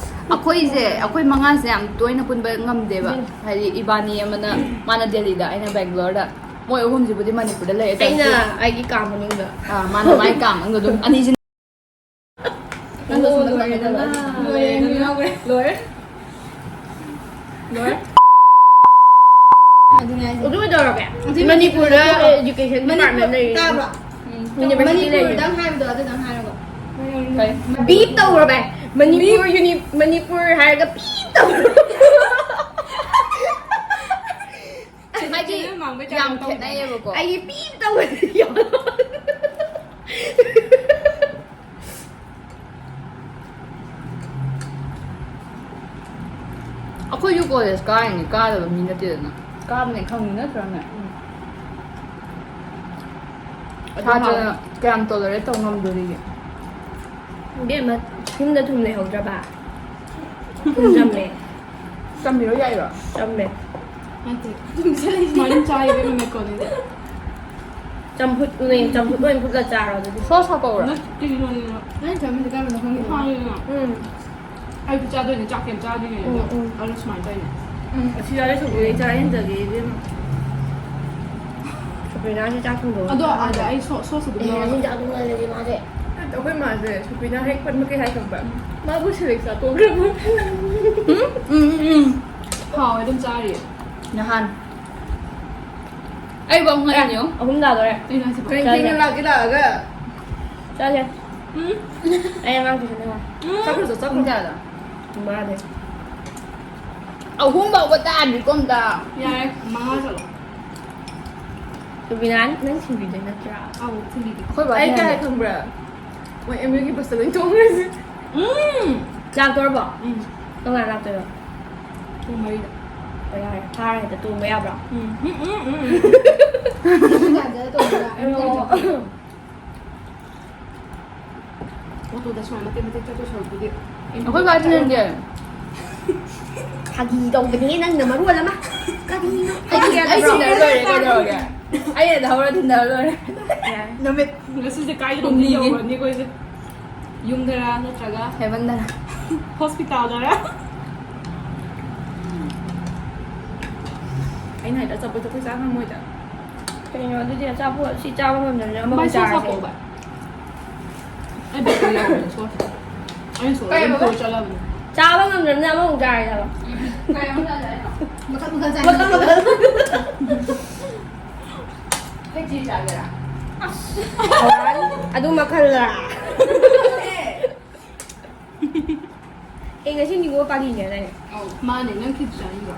ꯑꯩꯈꯣꯏꯁꯦ, ꯑꯩꯈꯣꯏ ꯃꯉꯥꯁꯦ ꯌꯥꯝ ꯇꯣꯏꯅ ꯄꯨꯟꯕ ꯉꯝꯗꯦꯕ꯫ ꯍꯥꯏꯗꯤ ꯏꯕꯥꯅꯤ ꯑꯃꯅ, ꯃꯥꯅ ꯗꯦꯜꯂꯤꯗ, ꯑꯩꯅ ꯕꯦꯡꯒ꯭ꯂꯣꯔꯗ꯫ ꯃꯣꯏ ꯑꯍꯨꯝꯁꯤꯕꯨꯗꯤ ꯃꯅꯤꯄꯨꯔꯗ ꯂꯩ꯫ ꯑꯩꯅ ꯑꯩꯒꯤ ꯀꯥ ꯃꯅꯨꯡꯗ꯫ ꯑꯥ, ꯃꯥꯅ ꯃꯥꯏ ꯀꯥ ꯃꯅꯨꯡꯗ ꯑꯗꯨꯝ ꯑꯅꯤꯁꯤꯅ ꯅꯪ ꯂꯣꯏꯁꯤꯟꯕ ꯂꯣꯏꯔꯦꯗꯅ꯫ ꯂꯣꯏꯔꯦ, ꯃꯤ ꯌꯥꯎꯈ꯭ꯔꯦ꯫ ꯂꯣꯏꯔꯦ꯫ ꯂꯣꯏꯔꯦ꯫ ꯑꯗꯨꯅꯦ ꯍꯥꯏꯁꯦ꯫ ꯑꯗꯨ ꯀꯩꯗꯧꯔꯒꯦ? ꯑꯗꯨꯏ ꯃꯅꯤꯄꯨꯔꯗ ꯃꯅꯤꯄꯨꯔꯗ education department ꯂꯩꯔꯤꯁꯦ꯫ ꯇꯥꯕ꯭ꯔꯣ? University ꯂꯩꯔꯤꯁꯦ꯫ ꯃꯅꯤꯄꯨꯔꯗꯪ ꯍꯥꯏꯕꯗꯣ ꯑꯗꯨꯗꯪ ꯍꯥꯏꯔꯒ꯫ ꯕꯤꯞ ꯇꯧꯔꯣ ꯚꯥꯏ꯫ ꯃꯅꯤꯄꯨꯔ uni-, ꯃꯅꯤꯄꯨꯔ ꯍꯥꯏꯔꯒ ꯕꯤꯞ ꯇꯧꯔꯣ꯫ ꯍꯥꯏꯗꯤ ꯌꯥꯝ ꯈꯦꯠꯅꯩꯌꯦꯕꯀꯣ꯫ ꯑꯩꯒꯤ ꯕꯤꯞ ꯇꯧꯕꯗꯤ ꯌꯥꯎꯔꯣ꯫ ꯑꯩꯈꯣꯏꯁꯨ ꯀꯣꯂꯦꯖ ꯀꯥꯔꯤꯅꯤ, ꯀꯥꯗꯕ ꯃꯤ ꯅꯠꯇꯦꯗꯅ꯫ ꯀꯥꯕꯅꯦ ꯈꯪꯉꯤ ꯅꯠꯇ꯭ꯔꯅꯦ? ꯁꯥꯇ꯭ꯔꯅ ꯀꯌꯥꯝ ꯇꯣꯂꯔꯦꯠ ꯇꯧ ꯉꯝꯗꯣꯔꯤꯒꯦ? ꯏꯕꯦꯝꯃ, ꯌꯨꯝꯗ ꯊꯨꯝ ꯂꯩꯍꯧꯗ꯭ꯔꯕ? ꯊꯨꯝ ꯆꯝꯃꯦ꯫ ꯆꯝꯃꯤꯔꯣ ꯌꯥꯏꯔꯣ? ꯆꯝꯃꯦ꯫ ꯅꯠꯇꯦ꯫ ꯁꯨꯃꯥꯏꯅ ꯆꯥꯏꯕ ꯏꯕꯦꯝꯃ ꯃꯦꯀ꯭ꯔꯣꯅꯤꯗ꯫ ꯆꯝꯐꯨꯠꯅꯦ, ꯆꯝꯐꯨꯠ ꯑꯣꯏꯅ ꯐꯨꯠꯂ ꯆꯥꯔꯣ ꯑꯗꯨꯗꯤ꯫ ꯁꯣꯁ ꯍꯥꯞꯄꯧꯔꯥ? ꯅꯠꯇꯦ, ꯏꯔꯣꯟ, ꯏꯔꯣꯟ꯫ ꯅꯪ ꯆꯥꯃꯤꯟꯁꯦ ꯀꯔꯝꯕꯅꯣ ꯈꯪꯗꯦ꯫ ꯍꯥꯎꯋꯦ, ꯏꯕꯦꯝꯃ꯫ ꯎꯝ꯫ ꯑꯩꯗꯤ ꯆꯥꯗꯣꯏꯅꯦ, ꯆꯥꯛ ꯀꯩꯝ ꯆꯥꯗ꯭ꯔꯤꯉꯩꯗ꯫ ꯎꯝ, ꯎꯝ꯫ ꯑꯗꯨ ꯁꯨꯃꯥꯏꯅ ꯇꯧꯔꯤꯅꯦ꯫ ꯎꯝ꯫ ꯑꯁꯤ ꯌꯥꯔꯦ, ꯁꯧꯒ꯭ꯔꯤ ꯆꯥ ꯍꯦꯟꯖꯒꯦ, ꯏꯕꯦꯝꯃ꯫ ꯁꯧꯒ꯭ꯔꯤꯅ ꯍꯧꯖꯤꯛ ꯆꯥꯛ ꯊꯣꯡꯗꯣꯛꯑꯣ꯫ ꯑꯗꯣ ꯑꯥꯗ ꯑꯩ ꯁꯣ-, ꯁꯣꯁ ꯑꯗꯨꯝ ꯑꯦ, ꯂꯧꯔꯒ꯫ ꯍꯧꯖꯤꯛ ꯆꯥꯛ ꯊꯣꯡꯉꯛꯑꯗꯤ ꯃꯥꯁꯦ꯫ ꯅꯠꯇꯦ, ꯑꯩꯈꯣꯏ ꯃꯥꯁꯦ ꯁꯧꯒ꯭ꯔꯤꯅ ꯍꯦꯛ ꯄꯟꯕ ꯀꯩ ꯍꯥꯏ ꯈꯪꯕ꯭ꯔꯥ? ꯎꯝ꯫ ꯃꯥꯕꯨ ꯁꯦꯂꯦꯛ ꯆꯥꯊꯣꯛꯈ꯭ꯔꯕ꯫ ꯎꯝ, ꯎꯝ, ꯎꯝ, ꯎꯝ꯫ ꯍꯥꯎꯋꯦ, ꯑꯗꯨꯝ ꯆꯥꯔꯤꯌꯦ꯫ ꯅꯍꯥꯟ꯫ ꯑꯩꯕꯨ ꯑꯃꯨꯛ ꯉꯛꯏꯅꯦ, ꯌꯦꯡꯉꯣ꯫ ꯀꯩꯅꯣ ꯍꯥꯏꯁꯤꯕꯣ? ꯀꯩꯅꯣ ꯆꯥꯁꯦ꯫ ꯊꯦꯡꯅ ꯂꯥꯛꯀꯦ ꯂꯥꯛꯑꯒ꯫ ꯆꯥꯁꯦ꯫ ꯎꯝ꯫ ꯑꯩ ꯑꯉꯥꯡ ꯇꯨꯏꯁꯟ ꯇꯧꯕ꯫ ꯎꯝ꯫ ꯆꯠꯈ꯭ꯔꯁꯨ ꯆꯠꯈ꯭ꯔꯣ꯫ ꯄꯨꯡ ꯀꯌꯥꯗ? ꯃꯥꯗꯤ꯫ ꯑꯍꯨꯝ ꯐꯥꯎꯕ ꯇꯥꯗ꯭ꯔꯤꯀꯣ ꯑꯝꯇ꯫ ꯌꯥꯔꯦ, ꯃꯉꯥ ꯆꯠꯂꯣ꯫ ꯔꯨꯕꯤꯅꯥ, ꯅꯪ ꯊꯤꯟꯕꯤꯗꯣꯏ ꯅꯠꯇ꯭ꯔꯥ? ꯑꯧ, ꯊꯤꯟꯕꯤꯒꯦ꯫ ꯑꯩꯈꯣꯏ ꯕꯥ ꯑꯩ ꯀꯩ ꯊꯤꯟꯍꯟꯗꯦ꯫ ꯍꯥꯏ ꯈꯪꯕ꯭ꯔꯥ? ꯃꯣꯏ ꯑꯦꯝ ꯌꯨꯒꯤ ꯕꯁꯇ ꯂꯣꯏ ꯇꯣꯡꯈ꯭ꯔꯁꯦ꯫ ꯎꯝ꯫ ꯂꯥꯛꯇꯣꯔꯕꯣ? ꯎꯝ꯫ ꯀꯔꯝ ꯀꯥꯟꯗ ꯂꯥꯛꯇꯣꯏꯅꯣ? ꯄꯨꯡ ꯃꯔꯤꯗ꯫ ꯑꯣ, ꯌꯥꯔꯦ꯫ ꯐꯥꯔꯦ, ꯍꯦꯛꯇ ꯇꯣꯡꯕ ꯌꯥꯕ꯭ꯔꯣ? ꯎꯝ꯫ ꯎꯝ, ꯎꯝ, ꯎꯝ, ꯎꯝ꯫ ꯌꯥꯗꯦ, ꯇꯣꯡꯕ ꯌꯥꯏ꯫ ꯑꯣ꯫ ꯑꯣꯇꯣꯗ ꯁꯨꯃꯥꯏꯅ ꯃꯇꯦꯛ ꯃꯇꯦꯛ ꯆꯠꯇꯣꯏ ꯁꯔꯨꯛꯄꯨꯗꯤ꯫ ꯑꯩꯈꯣꯏ ꯕꯥ ꯊꯤꯟꯍꯟꯒꯦ꯫ ꯐꯥꯒꯤ ꯇꯧꯕꯅꯦ ꯅꯪꯅ ꯃꯔꯣꯜ ꯑꯃ꯫ ꯀꯔꯤꯅꯣ? ꯑꯩ, ꯑꯩ ꯊꯤꯟꯅꯔ ꯂꯣꯏꯔꯦ, ꯀꯩꯗꯧꯔꯒꯦ? ꯑꯩꯅ ꯊꯧꯔ ꯊꯤꯟꯅꯔ ꯂꯣꯏꯔꯦ꯫ ꯌꯥꯔꯦ꯫ ꯅꯨꯃꯤꯠ ꯉꯁꯤꯁꯦ ꯀꯥꯏꯗꯅꯣꯝꯗꯤ ꯍꯨꯝꯅꯤꯒꯤ꯫ ꯌꯧꯔꯅꯤ ꯑꯩꯈꯣꯏꯁꯦ꯫ ꯌꯨꯝꯗꯔꯥ ꯅꯠꯇ꯭ꯔꯒ ꯍꯦꯃꯟꯗꯅ꯫ ꯍꯣꯁꯄꯤꯇꯥꯜꯗꯔꯥ? ꯑꯩꯅ ꯍꯥꯏꯗ꯭ꯔꯥ, ꯑꯆꯥꯄꯣꯠꯇꯣ ꯑꯩꯈꯣꯏ ꯆꯥ ꯉꯝꯃꯣꯏꯗ꯫ ꯀꯩꯅꯣ ꯑꯗꯨꯗꯤ, ꯑꯆꯥꯄꯣꯠ ꯁꯤ ꯆꯥꯕ ꯉꯝꯗ꯭ꯔꯕꯅꯤꯅ ꯑꯃꯃꯨꯛ ꯚꯥꯏ, ꯁꯣꯁ ꯆꯥꯔꯁꯦ꯫ ꯍꯥꯞꯄꯛꯑꯣ, ꯚꯥꯏ꯫ ꯑꯩ ꯕꯦꯀꯔꯤ ꯌꯥꯎꯕꯅꯦ, ꯁꯣꯁ꯫ ꯑꯩꯅ ꯁꯣꯁ ꯀꯩ ꯑꯗꯨꯝ ꯍꯥꯏꯕ? ꯄꯨꯔ ꯆꯠꯂꯕꯅꯦ꯫ ꯆꯥꯕ ꯉꯝꯗ꯭ꯔꯕꯅꯤꯅ ꯑꯃꯃꯨꯛ ꯆꯥꯔꯁꯦ ꯍꯥꯏꯕ꯫ ꯀꯩ ꯑꯃꯨꯛ ꯆꯥꯁꯦ ꯍꯥꯏꯅꯣ? ꯃꯈꯜ ꯃꯈꯜ ꯆꯥꯁꯦ꯫ ꯃꯈꯜ ꯃꯈꯜ꯫ ꯈꯦꯆꯤ ꯆꯥꯒꯦꯔꯥ? ꯑꯗꯨ ꯃꯈꯜꯂ? ꯑꯦ, ꯉꯁꯤ ꯅꯤꯉꯣꯜ ꯄꯥꯂꯤꯅꯦ ꯍꯥꯏꯗꯥꯏꯅꯦ? ꯑꯧ, ꯃꯥꯅꯦ, ꯅꯪ ꯈꯦꯆꯤ ꯆꯥꯅꯤꯡꯕ꯭ꯔꯣ?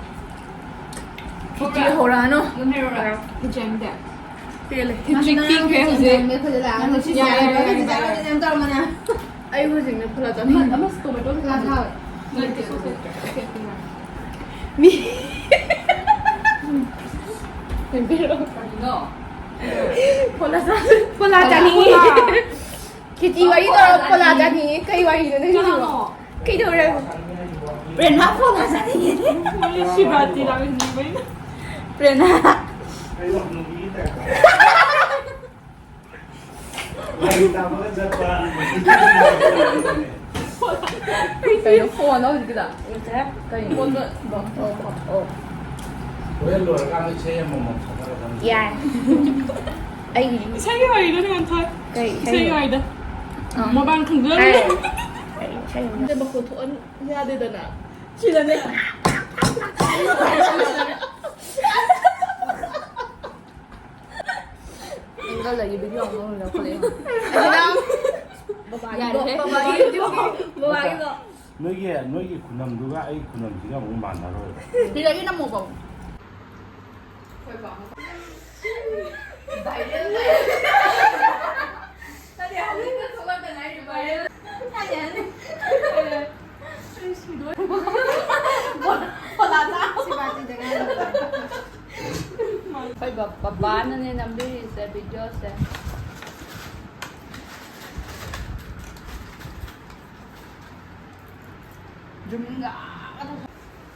ꯈꯦꯆꯤ ꯍꯧꯔꯛꯑꯅꯨ꯫ ꯑꯗꯨꯝ ꯍꯥꯏꯔꯛꯑꯣꯔꯥ? ꯑꯥ꯫ ꯈꯦꯆꯤ ꯆꯥꯅꯤꯡꯗꯦ? ꯄꯦꯜꯂꯦ꯫ ꯈꯦꯆꯤ ꯅꯪ ꯈꯤꯛꯈ꯭ꯔꯦ ꯍꯧꯖꯤꯛ꯫ ꯈꯦꯆꯤ ꯆꯥꯅꯤꯡꯉꯦ ꯈꯣꯠꯂꯦ ꯂꯥꯛꯑꯒ ꯈꯦꯆꯤ ꯌꯥꯔꯦ, ꯆꯥꯔꯦ, ꯌꯥꯔꯦ, ꯌꯥꯔꯦ꯫ ꯌꯥꯝ ꯇꯧꯔꯝꯃꯅꯦ꯫ ꯑꯩ ꯍꯧꯖꯤꯛꯅꯦ ꯐꯨꯜ ꯆꯥꯅꯤꯡꯉꯦ꯫ ꯑꯃ ꯇꯣꯃꯦꯇꯣ ꯉꯥ ꯊꯥꯎ꯫ ꯅꯠꯇꯦ, ꯁꯣꯁ ꯅꯠꯇꯦ꯫ ꯃꯤ ꯀꯔꯤꯅꯣ? ꯐꯣꯂꯥ ꯆꯥ-, ꯐꯣꯂꯥ ꯆꯥꯅꯤꯡꯉꯤ꯫ ꯐꯣꯂꯥ꯫ ꯈꯦꯆꯤ ꯋꯥꯔꯤ ꯇꯧꯔꯒ ꯐꯣꯂꯥ ꯆꯥꯅꯤꯡꯉꯤ꯫ ꯀꯩ ꯋꯥꯔꯤꯅꯣ ꯅꯪꯒꯤꯗꯨꯕꯣ? ꯀꯅꯥꯅꯣ? ꯀꯩꯗꯧꯔꯦ? ꯄ꯭ꯔꯦꯔꯅꯥ ꯐꯣꯂꯥ ꯆꯥꯅꯤꯡꯉꯤ꯫ ꯃꯣꯏ ꯁꯤꯕ꯭ꯔꯥꯇꯤ ꯂꯥꯛꯃꯤꯟꯅꯕꯩꯅꯦ꯫ ꯄ꯭ꯔꯦꯔꯅꯥ꯫ ꯂꯥꯏꯔꯤꯛ ꯇꯝꯕꯒ ꯆꯠꯄ꯫ ꯀꯩꯅꯣ ꯐꯣꯟ ꯍꯧꯖꯤꯛꯀꯤꯗ? ꯀꯩꯅꯣ? ꯐꯣꯟꯗ-, ꯑꯣ, ꯑꯣ, ꯑꯣ꯫ ꯍꯣꯔꯦꯟ ꯂꯣꯏꯔꯀꯥꯟꯗ ꯏꯁꯩ ꯑꯃꯃꯝ ꯁꯛꯅꯔꯛꯀꯅꯤ꯫ ꯌꯥꯏ꯫ ꯑꯩꯒꯤ ꯏꯁꯩꯒꯤ ꯋꯥꯔꯤꯗꯣ ꯌꯥꯝ ꯊꯣꯛ-, ꯀꯩ ꯏꯁꯩꯒꯤ ꯏꯁꯩꯅꯣ? ꯋꯥꯔꯤꯗꯣ꯫ ꯑꯥ꯫ ꯃꯃꯥꯡ ꯈꯪꯗꯅ꯫ ꯍꯥꯏꯔꯣ꯫ ꯀꯩ ꯏꯁꯩꯅꯣ? ꯑꯗ ꯃꯈꯣꯟ ꯊꯣꯛꯍꯟ ꯌꯥꯗꯦꯗꯅ꯫ ꯁꯤꯗꯅꯦ꯫ ꯑꯦꯡꯒꯜꯗꯒꯤ ꯚꯤꯗꯤꯑꯣ ꯑꯃ ꯂꯧꯈꯠꯂꯛꯑꯦ꯫ ꯑꯁꯤꯅ ꯕꯕꯥꯒꯤꯗꯣ, ꯌꯥꯔꯦꯍꯦ꯫ ꯕꯕꯥꯒꯤꯗꯣ, ꯕꯕꯥꯒꯤꯗꯣ꯫ ꯅꯣꯏꯒꯤ, ꯅꯣꯏꯒꯤ ꯈꯨꯅꯝꯗꯨꯒ ꯑꯩ ꯈꯨꯅꯝꯁꯤꯒ ꯑꯃꯨꯛ ꯃꯥꯟꯅꯔꯣꯏꯕ꯫ ꯁꯤꯗꯒꯤ ꯅꯝꯃꯣꯕ꯫ ꯅꯠꯇꯦ, ꯍꯧꯖꯤꯛꯇ ꯊꯣꯛꯂꯛꯇ ꯉꯥꯏꯔꯤ, viral꯫ ꯌꯥꯅꯤ, ꯌꯥꯅꯤ꯫ ꯑꯩ ꯁꯤꯗꯣꯔꯦ꯫ ꯐꯣꯂꯥ ꯆꯥ꯫ ꯁꯤ ꯕꯥꯇꯤꯗ ꯉꯥꯏꯔꯤ꯫ ꯑꯩꯈꯣꯏ ꯕ-, ꯕꯕꯥꯅꯅꯦ ꯅꯝꯕꯤꯔꯤꯁꯦ ꯚꯤꯗꯤꯑꯣꯁꯦ꯫ ꯖꯨꯝꯒ ꯑꯥ ꯇꯧ-,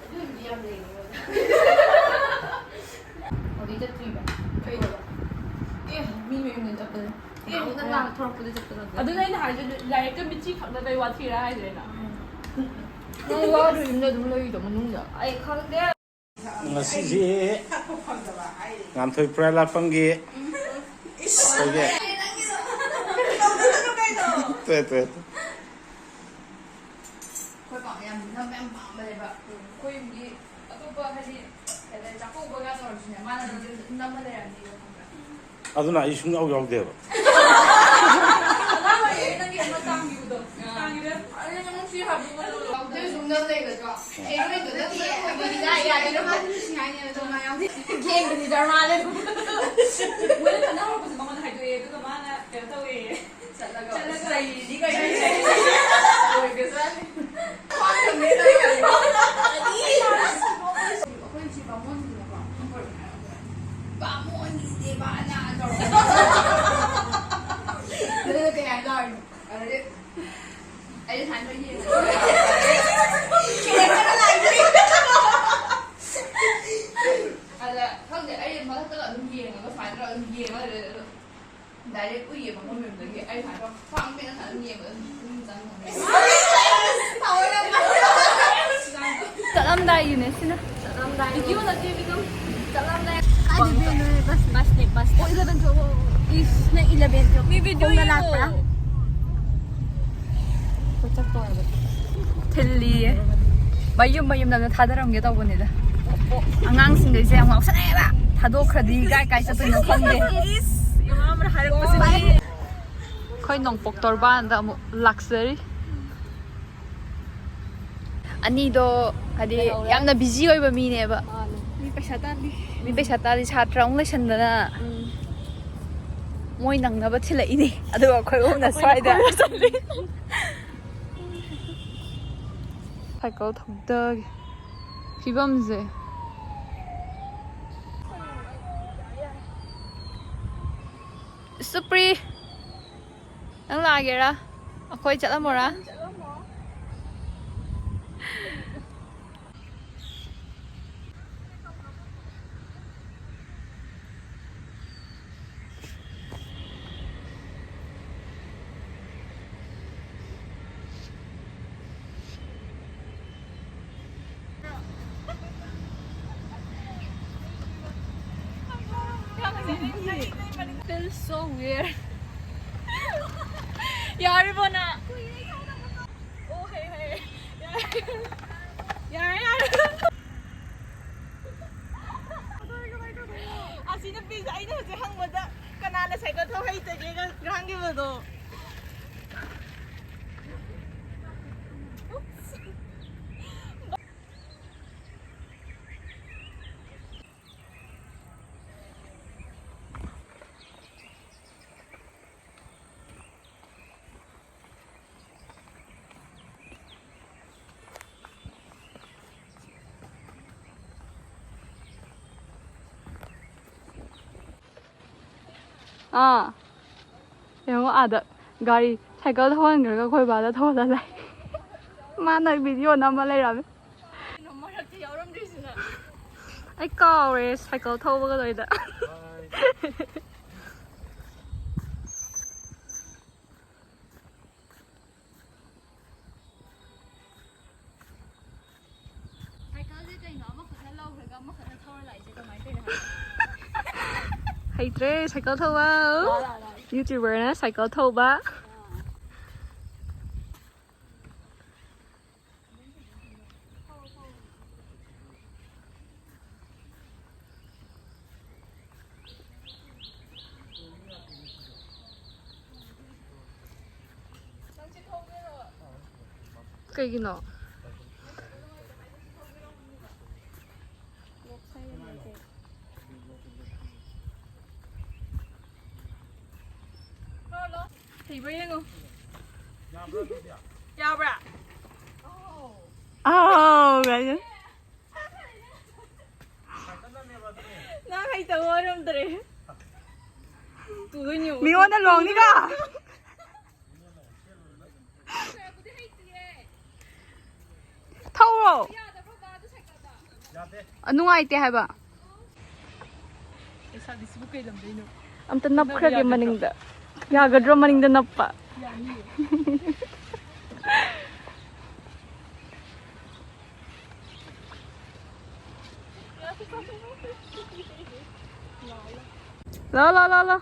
ꯑꯗꯨꯕꯨꯗꯤ ꯌꯥꯝ ꯂꯩꯌꯦ ꯑꯩꯉꯣꯟꯗ꯫ ꯍꯧꯖꯤꯛ ꯆꯠꯇ꯭ꯔꯤꯕ? ꯀꯩꯗꯧꯕ? ꯑꯦ, ꯃꯤ ꯃꯌꯨꯝꯗ ꯆꯠꯄꯗ꯫ ꯑꯦ, ꯅꯪ ꯂꯥꯛ ꯊꯣꯔꯛꯄꯗ ꯆꯠꯄ ꯅꯠꯇ꯭ꯔꯣ? ꯑꯗꯨꯅ ꯑꯩꯅ ꯍꯥꯏꯁꯦ, ꯂꯥꯏꯔꯤꯛꯀ ꯃꯤꯠꯆꯤ ꯈꯞꯅꯕꯩ ꯋꯥꯊꯤꯔ ꯍꯥꯏꯁꯦ ꯑꯩꯅ? ꯎꯝ꯫ ꯅꯪ ꯋꯥꯗ꯭ꯔꯣ ꯌꯨꯝꯗ ꯑꯗꯨꯝ ꯂꯩꯔꯤꯗꯣ ꯃꯅꯨꯡꯗ? ꯑꯩ ꯈꯪꯗꯦ꯫ ꯉꯁꯤꯁꯦ ꯉꯥꯟꯊꯣꯏ ꯄꯨꯔꯥ ꯂꯥꯛꯐꯝꯒꯤ ꯏꯁ꯫ ꯑꯩꯈꯣꯏꯒꯤ ꯇꯧꯁꯜꯂꯨ ꯀꯩꯅꯣ꯫ ꯇꯣꯛꯑꯦ, ꯇꯣꯛꯑꯦ, ꯇꯣꯛꯑꯦ꯫ ꯑꯩꯈꯣꯏ ꯄꯥꯝꯕ ꯌꯥꯝ ꯅꯝꯕ ꯌꯥꯝ ꯄꯥꯝꯕꯅꯦꯕ꯫ ꯑꯩꯈꯣꯏ ꯌꯨꯝꯒꯤ ꯑꯇꯣꯞꯄ ꯍꯥꯏꯗꯤ ꯀꯩ ꯍꯥꯏꯇꯥꯔꯦ, ꯆꯥꯛꯀꯧꯕꯒ ꯇꯧꯔꯁꯨꯅꯦ, ꯃꯥꯅ ꯚꯤꯗꯤꯑꯣꯗ ꯑꯗꯨꯝ ꯅꯝꯃ ꯂꯩꯔꯝꯅꯤꯕ, ꯈꯪꯕ꯭ꯔꯥ? ꯑꯗꯨꯅ ꯑꯩ ꯁꯨꯡꯌꯥꯎ ꯌꯥꯎꯗꯦꯕ꯫ ꯑꯉꯥꯡ ꯑꯣꯏꯔꯤꯉꯩ ꯅꯪꯒꯤ ꯑꯃ ꯇꯥꯡꯕꯤꯕꯗꯣ꯫ ꯑꯥ꯫ ꯇꯥꯡꯕꯤꯕꯗꯣ꯫ ꯑꯗꯨ ꯌꯥꯝ ꯅꯨꯡꯁꯤ ꯍꯥꯏꯕ꯫ ꯑꯗꯨ ꯁꯨꯝ ꯅꯝ ꯂꯩꯒꯗ꯭ꯔꯣ? ꯍꯦꯔꯣꯏꯟꯗꯣ ꯅꯠꯇꯦ, ꯍꯥꯏꯕꯗꯤ ꯌꯥꯏ, ꯌꯥꯏ, ꯌꯥꯏ꯫ ꯃꯥꯗꯤ ꯅꯨꯡꯁꯤ ꯍꯥꯏꯅꯦ, ꯑꯗꯣ ꯃꯥ ꯌꯥꯎꯗꯦ꯫ ꯒꯦꯡꯒꯅꯤ ꯖꯔ ꯃꯥꯜꯂꯦ꯫ ꯃꯣꯏꯅ ꯈꯠꯅ ꯍꯧꯔꯛꯄꯁꯦ ꯃꯉꯣꯟꯗ ꯍꯥꯏꯗꯣꯛꯑꯦ, ꯑꯗꯨꯒ ꯃꯥꯅ ꯀꯩꯅꯣ ꯇꯧꯋꯦ꯫ ꯆꯠꯂꯒ ꯆꯠꯂꯒ ꯆꯩꯔꯤꯅꯤ ꯀꯩꯅꯣ꯫ ꯂꯣꯏꯒ꯭ꯔꯖꯥꯠꯅꯤ꯫ ꯈ꯭ꯋꯥꯡ ꯊꯝꯃꯦ ꯇꯧꯔꯒ꯫ ꯑꯩꯒꯤꯅꯦ ꯁꯤꯅ꯫ ꯆꯠꯂꯝꯗꯥꯏ꯫ ꯚꯤꯗꯤꯑꯣ ꯅꯠꯇꯦ, ꯚꯤꯗꯤꯑꯣ꯫ ꯆꯠꯂꯝꯗꯥꯏ꯫ ꯀꯥꯏꯗ ꯕꯁꯅꯦ, ꯕꯁꯅꯦ꯫ ꯑꯣ, eleven twelve꯫ ꯏꯁ, ꯅꯪ eleven twelve ꯃꯤ ꯚꯤꯗꯤꯑꯣ ꯈꯣꯡꯅ ꯌꯦꯡꯉꯣ꯫ ꯂꯥꯛꯄ꯭ꯔꯥ? ꯊꯤꯜꯂꯤꯌꯦ꯫ ꯃꯌꯨꯝ ꯃꯌꯨꯝꯗ ꯑꯝꯇ ꯊꯥꯗꯔꯝꯒꯦ ꯇꯧꯕꯅꯤꯗ꯫ ꯑꯉꯥꯡꯁꯤꯡꯈꯩꯁꯦ ꯌꯥꯝ ꯉꯥꯎꯁꯟꯅꯩꯌꯦꯕ꯫ ꯊꯥꯗꯣꯛꯈ꯭ꯔꯗꯤ ꯀꯥꯏ ꯀꯥꯏ ꯆꯠꯇꯣꯏꯅꯣ ꯈꯪꯗꯦ꯫ ꯏꯁ, ꯏꯃꯥ ꯑꯃꯅ ꯍꯥꯏꯔꯛꯄꯁꯤꯗꯤ꯫ ꯑꯩꯈꯣꯏ ꯅꯣꯡꯄꯣꯛ ꯇꯣꯔꯕꯥꯟꯗ ꯑꯃꯨꯛ ꯂꯥꯛꯆꯔꯤ꯫ ꯑꯅꯤꯗꯣ ꯍꯥꯏꯗꯤ ꯌꯥꯝꯅ ꯕꯤꯖꯤ ꯑꯣꯏꯕ ꯃꯤꯅꯦꯕ꯫ ꯃꯤ ꯄꯩꯁꯥ ꯇꯥꯜꯂꯤ꯫ ꯃꯤ ꯄꯩꯁꯥ ꯇꯥꯜꯂꯤ, ꯁꯥꯇ꯭ꯔ ꯑꯃꯨꯛ ꯂꯩꯁꯟꯗꯅ꯫ ꯎꯝ꯫ ꯃꯣꯏ ꯅꯪꯅꯕ ꯊꯤꯜꯂꯛꯏꯅꯦ, ꯑꯗꯨꯒ ꯑꯩꯈꯣꯏ ꯑꯍꯨꯝꯅ ꯑꯩꯈꯣꯏꯅ ꯁ꯭ꯋꯥꯏꯗ꯫ ꯀꯣꯏꯕ ꯆꯠꯂꯤ꯫ ꯁꯥꯏꯀꯜ ꯊꯧꯗꯒꯦ꯫ ꯐꯤꯕꯝꯁꯦ꯫ ꯁꯨꯄ꯭ꯔꯤ, ꯅꯪ ꯂꯥꯛꯑꯒꯦꯔꯥ? ꯑꯩꯈꯣꯏ ꯆꯠꯂꯝꯃꯣꯔꯥ? Feels so weird. ꯌꯥꯔꯤꯕꯣ ꯅꯪ? ꯑꯣ, ꯍꯩ, ꯍꯩ꯫ ꯌꯥꯔꯦ, ꯌꯥꯔꯦ꯫ ꯑꯁꯤ ꯅꯨꯄꯤꯁꯦ ꯑꯩꯅ ꯍꯧꯖꯤꯛ ꯍꯪꯕꯗ ꯀꯅꯥꯅ ꯁꯥꯏꯀꯜ ꯊꯧ ꯍꯩꯇꯒꯦꯒ ꯉꯥꯡꯈꯤꯕꯗꯣ꯫ ꯑꯥ, ꯌꯦꯡꯉꯣ, ꯑꯥꯗ ꯒꯥꯔꯤ, ꯁꯥꯏꯀꯜ ꯊꯧꯍꯟꯈ꯭ꯔꯒ ꯑꯩꯈꯣꯏ ꯕꯥꯗ ꯊꯧꯍꯜꯂ ꯂꯥꯛꯑꯦ꯫ ꯃꯥꯅ ꯚꯤꯗꯤꯑꯣ ꯅꯝꯃ ꯂꯩꯔꯝꯃꯦ꯫ ꯀꯩꯅꯣ ꯃꯔꯛꯇ ꯌꯥꯎꯔꯝꯗ꯭ꯔꯤꯁꯤꯅ꯫ ꯑꯩ ꯀꯥꯎꯔꯦ ꯁꯥꯏꯀꯜ ꯊꯧꯕꯒ ꯂꯣꯏꯗ꯫ ꯍꯩꯇ꯭ꯔꯦ ꯁꯥꯏꯀꯜ ꯊꯧꯕ꯫ YouTuberꯅ ꯁꯥꯏꯀꯜ ꯊꯧꯕ꯫ ꯀꯩꯒꯤꯅꯣ? ꯍꯩꯕ꯭ꯔꯥ ꯌꯦꯡꯉꯨ꯫ ꯌꯥꯕ꯭ꯔꯥ? ꯑꯥꯎ ꯀꯥꯏꯅ꯫ ꯅꯪ ꯍꯩꯇꯕ ꯑꯣꯏꯔꯝꯗ꯭ꯔꯦ꯫ ꯇꯨꯗꯣꯏꯅꯦ꯫ ꯃꯤꯉꯣꯟꯗ ꯂꯣꯡꯅꯤꯀꯣ꯫ ꯊꯧꯔꯣ꯫ ꯅꯨꯡꯉꯥꯏꯇꯦ ꯍꯥꯏꯕ꯫ ꯂꯩꯁꯥꯕꯤꯁꯤꯕꯨ ꯀꯩ ꯂꯝꯗꯩꯅꯣ? ꯑꯝꯇ ꯅꯞꯈ꯭ꯔꯒꯦ ꯃꯅꯤꯡꯗ꯫ ꯌꯥꯒꯗ꯭ꯔꯣ ꯃꯅꯤꯡꯗ ꯅꯞꯄ? ꯌꯥꯅꯤꯌꯦ꯫ ꯂꯥꯎ, ꯂꯥꯎ, ꯂꯥꯎ, ꯂꯥꯎ꯫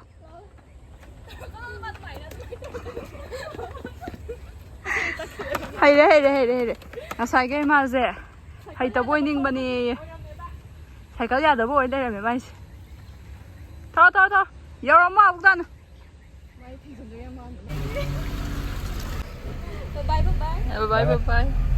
ꯍꯩꯔꯦ, ꯍꯩꯔꯦ, ꯍꯩꯔꯦ, ꯍꯩꯔꯦ꯫ ꯉꯁꯥꯏꯒꯤ ꯃꯥꯁꯦ ꯍꯩꯇꯕ ꯑꯣꯏꯅꯤꯡꯕꯅꯦꯌꯦ꯫ ꯁꯥꯏꯀꯜ ꯌꯥꯗꯕ ꯑꯣꯏ ꯂꯩꯔꯝꯃꯦ ꯃꯥꯏꯁꯦ꯫ ꯊꯧꯔꯣ, ꯊꯧꯔꯣ, ꯊꯧꯔꯣ꯫ ꯌꯧꯔꯝꯃꯣ ꯑꯃꯨꯛ ꯇꯥꯅ꯫ ꯕꯥꯏ, ꯕꯥꯏ, ꯕꯥꯏ꯫